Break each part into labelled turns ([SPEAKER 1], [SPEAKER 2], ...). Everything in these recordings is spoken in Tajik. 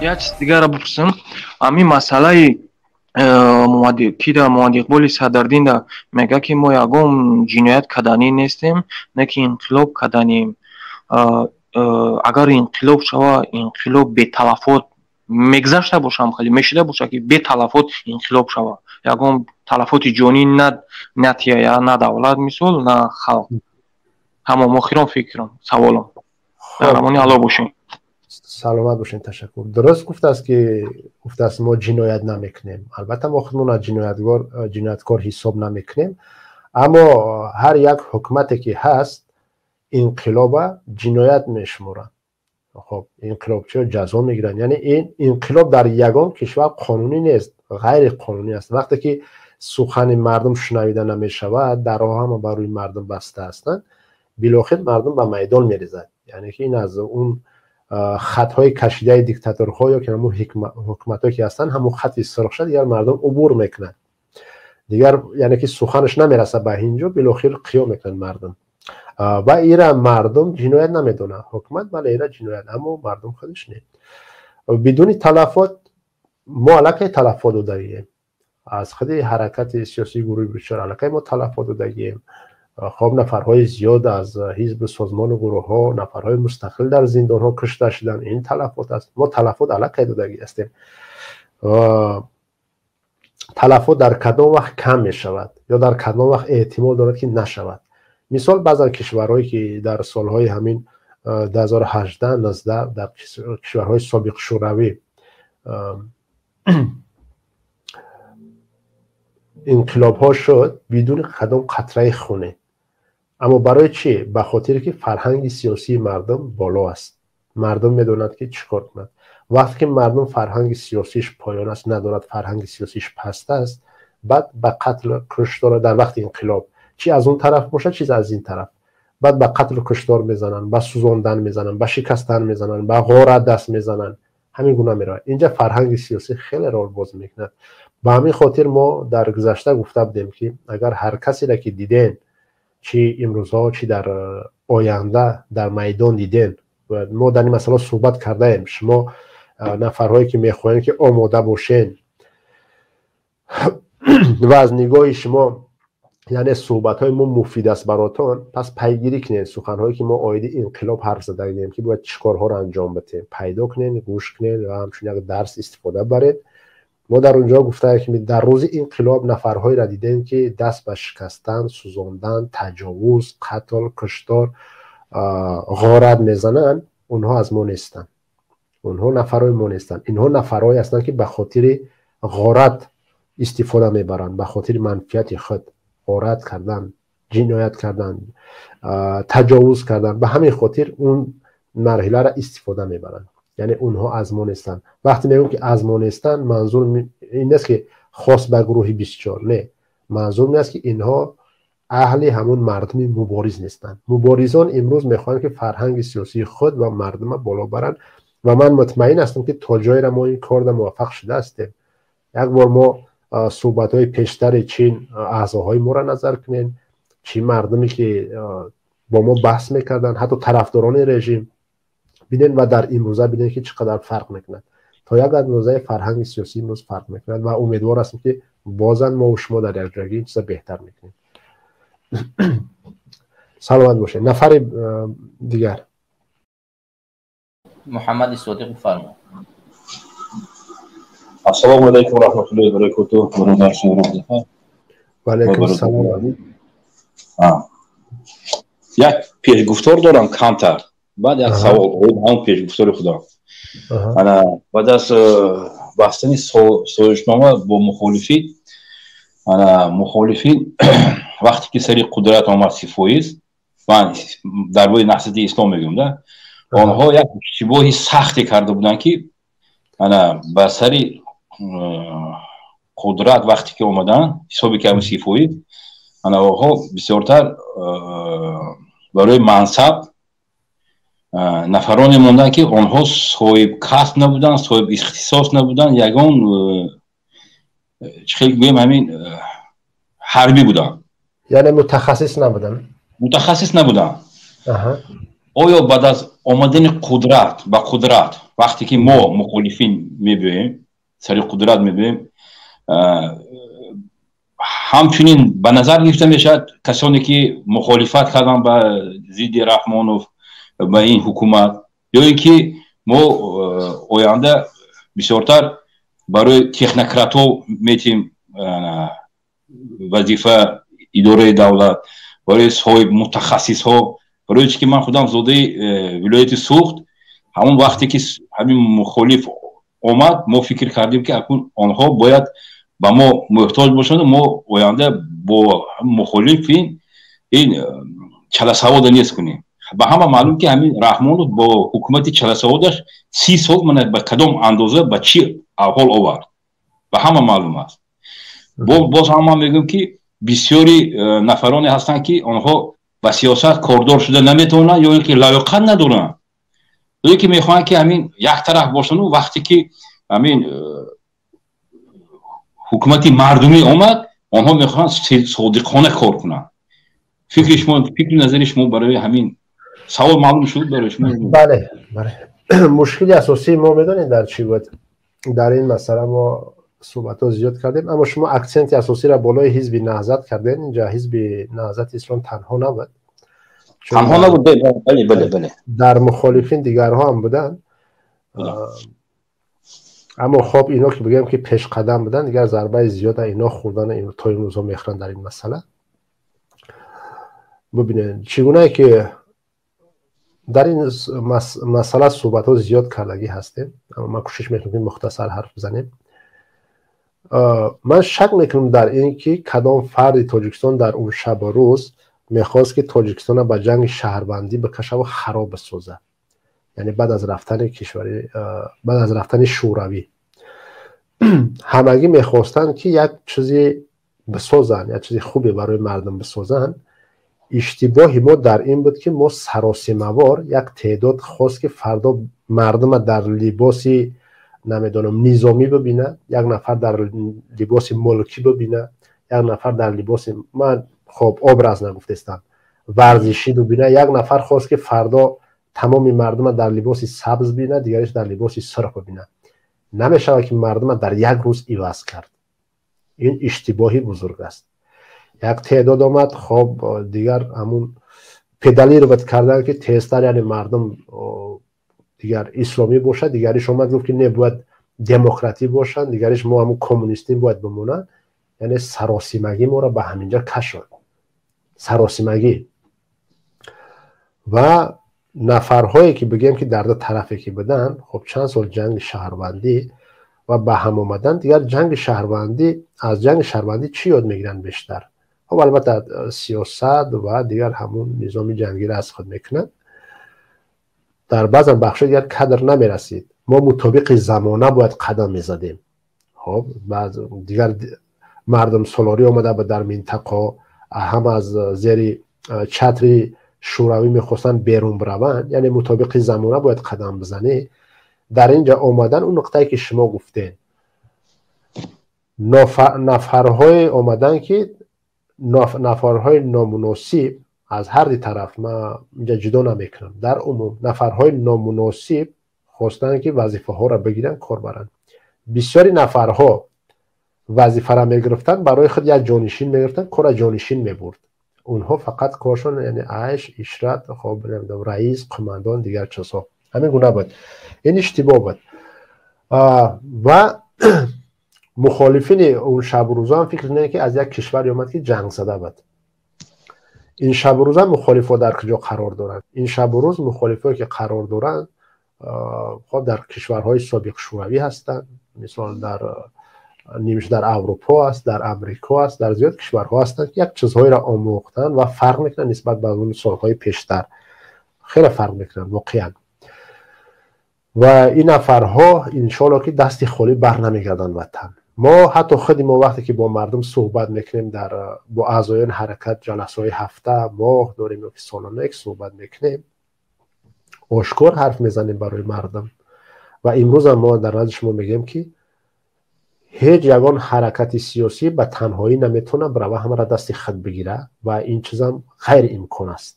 [SPEAKER 1] Як чиз дигарро бипурсам. Ҳамин масъалаи кида Муҳаммад Иқболи Садриддинда мегӯяд, ки мо ягон ҷиноят карданӣ нестем, не ки инқилоб карданем. Агар инқилоб шава, инқилоб беталафот мегузашта бошам, хеле мешида боша, ки беталафот инқилоб шава, ягон талафоти ҷонӣ натияя, на давлат, мисол, на халқ. Тамом, охирон фикрам, саволам. Дар амони Аллоҳ бошем.
[SPEAKER 2] Саломат бошед, ташаккур. Дуруст гуфтааст, ки гуфтааст, мо ҷиноят намекунем. Албатта, мо худмон аз ҷинояткор ҳисоб намекунем, аммо ҳар як ҳукумате ки ҳаст, инқилоба ҷиноят мешуморанд. Хоб, инқилобчиҳо ҷазо мегиранд. Яъне ин инқилоб дар ягон кишвар қонунӣ нест, ғайриқонунӣ аст. Вақте ки сухани мардум шунавида намешавад, дарҳо ҳама бар рӯи мардум баста ҳастанд, билохир мардум ба майдон мерезад. Яъне ки ин аз он хатҳои кашидаи диктаторҳо ё ки ҳамун ҳукуматҳое ки ҳастанд, ҳамун хати сурх шуд, дигар мардум убур мекунад, дигар яъне ки суханаш намерасад ба ҳин ҷо, билохир қиём мекунад мардум. Ва ира мардум ҷиноят намедонад. Ҳукумат, бале, ира ҷиноят, аммо мардум худаш не. Бидуни талафот, мо аллакай талафот додагием. Аз худи ҳаракати сиёсии гурӯҳи 24 аллакай мо талафот додагием. Хоб, нафарҳои зиёд аз ҳизбу созмону гурӯҳҳо, нафарҳои мустақил дар зиндонҳо кушта шуданд. Ин талафот аст. Мо талафот аллакай додагӣ ҳастем. Талафот дар кадом вақт кам мешавад ё дар кадом вақт эҳтимол дорад, ки нашавад? Мисол, баъзан кишварҳое ки дар солҳои ҳамин 2018, 19 дар кишварҳои собиқ Шӯравӣ инқилобҳо шуд бидуни кадом қатраи хуне. Аммо барои чӣ? Ба хотире ки фарҳанги сиёсии мардум боло аст, мардум медонад, ки чӣ кор кунад. Вақте ки мардум фарҳанги сиёсиш поён аст, надорад, фарҳанги сиёсиш паст аст, баъд ба қатл куштор дар вақти инқилоб, чӣ аз он тараф бошад, чиз аз ин тараф, баъд ба қатлу куштор мезананд, ба сӯзондан мезананд, ба шикастан мезананд, ба ғорат даст мезананд, ҳамин гуна меравад. Инҷа фарҳанги сиёсӣ хеле рол бозӣ мекунад. Ба ҳамин хотир мо дар гузашта гуфта будем, ки агар ҳар касеро ки диден, чӣ имрӯзҳо, чӣ дар оянда дар майдон диден, мо дар ин масъала суҳбат кардаем, шумо нафарҳое ки мехоҳем, ки омода бошен ва аз нигоҳи шумо, яъне суҳбатҳои мо муфид аст баротон, пас пайгирӣ кунед суханҳое ки мо оиди инқилоб ҳарф задагием, ки бояд чӣ корҳоро анҷом бидиҳем, пайдо кунед, гӯш кунед ва ҳамчун як дарс истифода баред. Мо дар он ҷо гуфтаем, ки дар рӯзи инқилоб нафарҳоеро дидем, ки даст ба шикастан, сӯзондан, таҷовуз, қатл, куштор, ғорат мезананд. Онҳо аз мо нестанд, онҳо нафарҳои мо нестанд. Инҳо нафарҳое ҳастанд, ки ба хотири ғорат истифода мебаранд, ба хотири манфиати худ ғорат кардан, ҷиноят кардан, таҷовуз кардан. Ба ҳамин хотир он марҳиларо истифода мебаранд. Яъне онҳо аз мо нестанд. Вақте мегӯем, ки аз мо нестанд, манзур ин нест, ки хос ба гурӯҳи 24. Не, манзур ин аст, ки инҳо аҳли ҳамун мардуми мубориз нестанд. Муборизон имрӯз мехоҳанд, ки фарҳанги сиёсии худ ва мардума боло баранд, ва ман мутмаин ҳастам, ки то ҷоеро мо ин корда муваффақ шуда ҳастем. Як бор мо суҳбатҳои пештари чин аъзоҳои моро назар кунем, чӣ мардуме ки бо мо баҳс мекарданд, ҳатто тарафдорони режим бинед, ва дар имрӯза бинед, ки чӣ қадар фарқ мекунад. То як андозаи фарҳанги сиёсӣ имрӯз фарқ мекунад, ва умедвор ҳастем, ки бозан мо шумо дар якҷоягӣ ин чиза беҳтар мекунем. Саломат бошед. Нафари дигар.
[SPEAKER 3] Муҳаммади Содиқ, бифармо.
[SPEAKER 4] Ассалому алайкум ва раҳматуллоҳи ва баракотуҳ, бародар Шоҳрох Зафар.
[SPEAKER 2] Ва алайкум ассалом.
[SPEAKER 4] Як пешгуфтор дорам камтар, баъд як савол ҳам пешгуфтори худам. Ана, баъд аз бастани созишнома бо мухолифин, ана, мухолифин вақте ки сари қудрат омад 30%, ман дар бораи Наҳзати Ислом мегӯям да, онҳо як иштибоҳи сахте карда буданд, ки ана ба сари қудрат вақте ки омаданд, ҳисоби ки ҳамин 30%, ана онҳо бисёртар барои мансаб нафароне монданд, ки онҳо соҳиб касб набуданд, соҳиб ихтисос набуданд, ягон чӣ хел гӯем, ҳамин ҳарбӣ буданд.
[SPEAKER 2] Яъне мутахассис набуданд.
[SPEAKER 4] Мутахассис набуданд. Оё баъд аз омадани қудрат ба қудрат Вақте ки мо мухолифин мебиёем, сари қудрат мебиёем, ҳамчунин ба назар гирифта мешавад касоне ки мухолифат карданд ба зидди Раҳмонов, ба ин ҳукумат, ё ин ки мо оянда бисёртар барои технократҳо метиҳем вазифа идораи давлат, барои соҳиб мутахассисҳо? Барои чи ки ман худам зодаи вилояти Суғд, ҳамон вақте ки ҳамин мухолиф омад, мо фикр кардем, ки акнун онҳо бояд ба мо муҳтоҷ бошанд, мо оянда бо мухолифин ин чаласавода нест кунем. Ба ҳама маълум, ки ҳамин Раҳмонов бо ҳукумати чаласаводаш 30 сол мана ба кадом андоза, ба чӣ аҳвол овард, ба ҳама маълум аст. Боз ҳам ман мегӯям, ки бисёри нафароне ҳастанд, ки онҳо ба сиёсат кордор шуда наметавонанд ё ин ки лаёқат надоранд, ё ки мехоҳанд, ки ҳамин як тараф бошанду вақте ки ҳамин ҳукумати мардумӣ омад, онҳо мехоҳанд содиқона кор кунанд. Фикри шумо, фикри назари шумо барои ҳамин савол маълум шуд барои шумо?
[SPEAKER 2] Бале, мушкили асосии мо медонед дар чӣ буд? Дар ин масъала мо суҳбатҳо зиёд кардем, аммо шумо акценти асосиро болои Ҳизби Наҳзат кардем. Инҷа Ҳизби Наҳзати Ислом танҳо набуд.
[SPEAKER 4] Танҳо набуд, бале.
[SPEAKER 2] Дар мухолифин дигарҳо ҳам буданд, аммо хоб, ино ки бигӯем, ки пешқадам буданд, дигар зарбаи зиёда ино хӯрдан, то имрӯзҳо мехӯранд. Дар ин масъала бубинед, чӣ гунае ки дар ин масъала суҳбатҳо зиёд кардагӣ ҳастем, аммо ман кӯшиш мекунам, ки мухтасар ҳарф бизанем. Ман шак мекунам дар ин ки кадом фарди Тоҷикистон дар он шабу рӯз мехост, ки Тоҷикистонро ба ҷанги шаҳрвандӣ бикашаву хароб бисозад. Яъне баъд аз рафтани кишвари, баъд аз рафтани Шӯравӣ ҳамагӣ мехостанд, ки як чизе бисозанд, як чизи хубе барои мардум бисозанд. Иштибоҳи мо дар ин буд, ки мо саросимавор як теъдод хост, ки фардо мардума дар либоси, намедонам, низомӣ бибинад, як нафар дар либоси мулкӣ бибинад, як нафар дар либоси, ман хоб образ нагуфтестам, варзишӣ бибинад, як нафар хост, ки фардо тамоми мардума дар либоси сабз бинад, дигариш дар либоси сурх бибинад. Намешавад, ки мардума дар як рӯз иваз кард. Ин иштибоҳи бузург аст. Як теъдод омад, хоб, дигар ҳамун педалировать кардан, ки тезтар, яъне мардум дигар исломӣ бошад, дигариш омад, гуфт, ки не, бояд демократӣ бошанд, дигариш мо ҳамун коммунистӣ бояд бимонад. Яъне саросимагӣ моро ба ҳаминҷа кашонд, саросимагӣ ва нафарҳое, ки бигӯем, ки дар ду тарафе ки буданд. Хоб, чанд сол ҷанги шаҳрвандӣ ва ба ҳам омадан, дигар ҷанги шаҳрвандӣ, аз ҷанги шаҳрвандӣ чӣ ёд мегиранд бештар? Хоб, албатта, сиёсат ва дигар ҳамун низоми ҷангиро аз худ мекунанд. Дар баъзан бахшҳо дигар кадр намерасид. Мо мутобиқи замона бояд қадам мезадем. Хоб, дигар мардумсолорӣ омада буд дар минтақаҳо, ҳама аз зери чатри Шӯравӣ мехостанд берун бираванд. Яъне мутобиқи замона бояд қадам бизанӣ. Дар ин ҷо омадан, он нуқтае, ки шумо гуфтед, нафарҳое омаданд, ки нафарҳои номуносиб аз ҳар ди тараф, ман инҷа ҷудо намекунам, дар умум нафарҳои номуносиб хостанд, ки вазифаҳоро бигиранд, кор баранд. Бисёри нафарҳо вазифаро мегирифтанд, барои худ як ҷонишин мегирифтанд, кора ҷонишин мебурд. Онҳо фақат коршон, яъне айш ишрат, хоб, раис, қумандон, дигар чизҳо, ҳамин гуна буд. Ин иштибоҳ буд ва мухолифини он шабу рӯза ҳам фикр кунед, ки аз як кишваре омад, ки ҷангзада буд. Ин шабу рӯза мухолифҳо дар куҷо қарор доранд? Ин шабу рӯз мухолифҳое, ки қарор доранд, хоб, дар кишварҳои собиқ Шӯравӣ ҳастанд, мисол, дар нимш дар Аврупо аст, дар Амрико аст, дар зиёд кишварҳо ҳастанд, ки як чизҳоеро омӯхтанд ва фарқ мекунанд нисбат ба он солҳои пештар, хеле фарқ мекунанд воқеан. Ва ин нафарҳо, иншоалло, ки дасти холӣ бар намегарданд ватан. Мо ҳатто худи мо вақте ки бо мардум суҳбат мекунем, дар бо аъзоёни ҳаракат ҷаласаҳои ҳафта, моҳ дорем ё ки солона ки суҳбат мекунем, ошкор ҳарф мезанем барои мардум. Ва имрӯзам мо дар назди шумо мегӯем, ки ҳеҷ ягон ҳаракати сиёсӣ ба танҳоӣ наметавонад бирава, ҳамаро дасти худ бигира ва ин чизам ғайриимкон аст.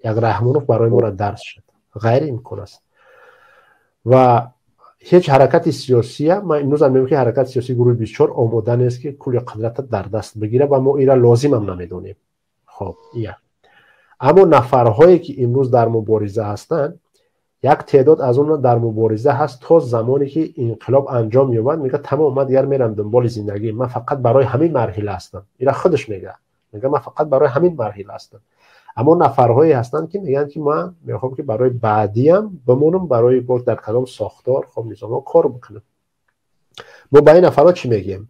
[SPEAKER 2] Як Раҳмонов барои моро дарс шуд, ғайриимкон аст. Ва Ҳеҷ ҳаракати сиёсия, ман имрӯзам мегӯям, ки ҳаракати сиёсии гурӯҳи 24 омода нест, ки кулли қудрата дар даст бигирад ва мо инра лозимам намедонем. Хоб, як. Аммо нафарҳое, ки имрӯз дар мубориза ҳастанд, як теъдод аз онҳо дар мубориза ҳаст то замоне ки инқилоб анҷом меёбад, мегӯяд: «Тамом, ман дигар мерам дунболи зиндагӣ, ман фақат барои ҳамин марҳила ҳастам». Ира худаш мегӯяд, мегӯяд: «Ман фақат барои ҳамин марҳила ҳастам». Аммо нафарҳое ҳастанд, ки мегӯянд, ки ман мехоҳам, ки барои баъдиам бимонам, барои боз дар кадом сохтор, хоб, низомҳо кор бикунам. Мо ба ин нафарҳо чӣ мегӯем?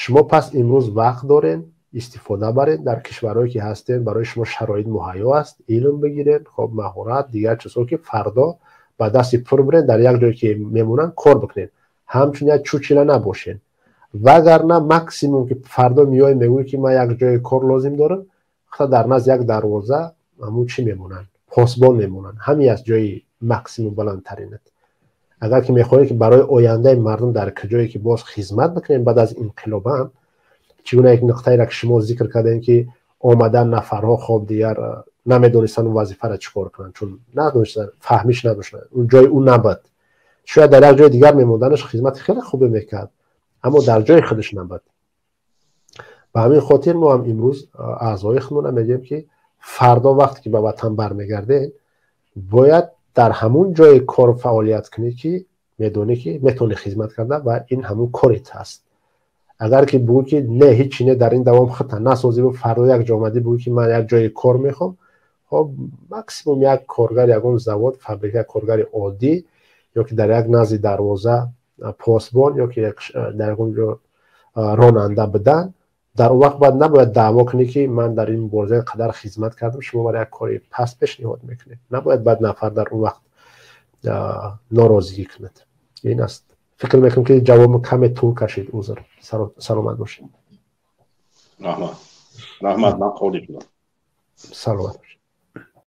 [SPEAKER 2] Шумо пас имрӯз вақт дорен, истифода баред. Дар кишварҳое ки ҳастем, барои шумо шароит муҳайё аст, илм бигиред, хоб, маҳорат, дигар чизҳо, ки фардо ба дасти пур биред, дар як ҷое ки мемонанд, кор бикунед, ҳамчун як чучела набошед. Вагарна максимум, ки фардо меои, мегӯӣ, ки ман як ҷои кор лозим дорам, хата дар назди як дарвоза ҳамун чӣ мемонанд, посбон мемонанд. Ҳамин аст ҷои максимум баландтаринат. Агар ки мехоҳед, ки барои ояндаи мардум дар куҷое ки боз хизмат бикунем баъд аз инқилобам, чӣ гуна як нуқтаеро, ки шумо зикр кардем, ки омадан нафарҳо, хоб, дигар намедонистанд он вазифаро чӣ кор кунанд, чун надонистанд, фаҳмиш надоштанд, он ҷои ӯ набуд. Шояд дар як ҷои дигар мемонданаш хизмати хеле хубе мекард, аммо дар ҷои худаш набуд. Ба ҳамин хотир мо ҳам имрӯз аъзои худмона мегӯем, ки фардо вақте ки ба ватан бармегардед, бояд дар ҳамун ҷои кор фаъолият кунӣ, ки медонӣ, ки метавонӣ хизмат карда ва ин ҳамун корит ҳаст. Агар ки бугӯ, ки не, ҳичи не, дар ин давом худта насозӣ, фардо як ҷо омадӣ, бугӯ, ки ман як ҷои кор мехоҳам, хоб, максимум як коргар ягон завод, фабрика, коргари оддӣ, ё ки дар як назди дарвоза посбон, ё ки дар ягон ҷо ронанда будан. Дар он вақт бояд набояд даъво кунӣ, ки ман дар ин мубориза қадар хизмат кардам, шумо барои як кори паст пешниҳод мекунед. Набояд баъд нафар дар он вақт норозигӣ кунад. Ин аст. Фикр мекунам, ки ҷавобам каме тӯл кашид, узр. Саломат бошед.
[SPEAKER 4] Раҳмат, раҳмат, ман қонеъ шудам.
[SPEAKER 2] Саломат бошед.